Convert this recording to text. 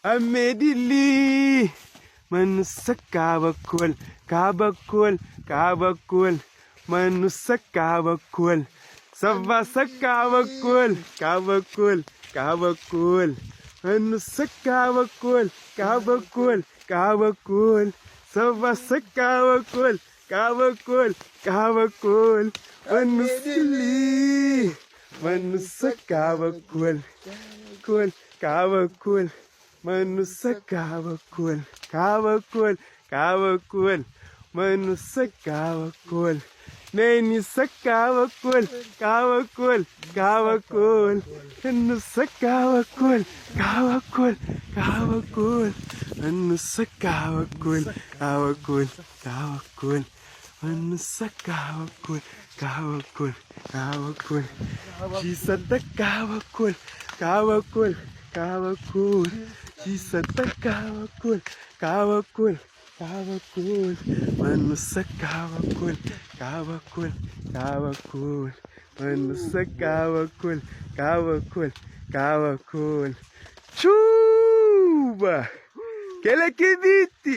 Amedili manusa kabakol kabakol kabakol manusa kabakol sabasa kabakol kabakol kabakol manusa kabakol kabakol kabakol sabasa kabakol kabakol kabakol manusili manusa kabakol kol kabakol manusa kabakol kabakol kabakol manusa kabakol nenisa kabakol kabakol kabakol manusa kabakol kabakol kabakol manusa kabakol kabakol kabakol manusa kabakol kabakol kabakol chisata kabakol kabakol kabakol chisata kabakol kabakol kabakol manusa kabakol kabakol kabakol manusa kabakol kabakol kabakol chuba kelekiditi.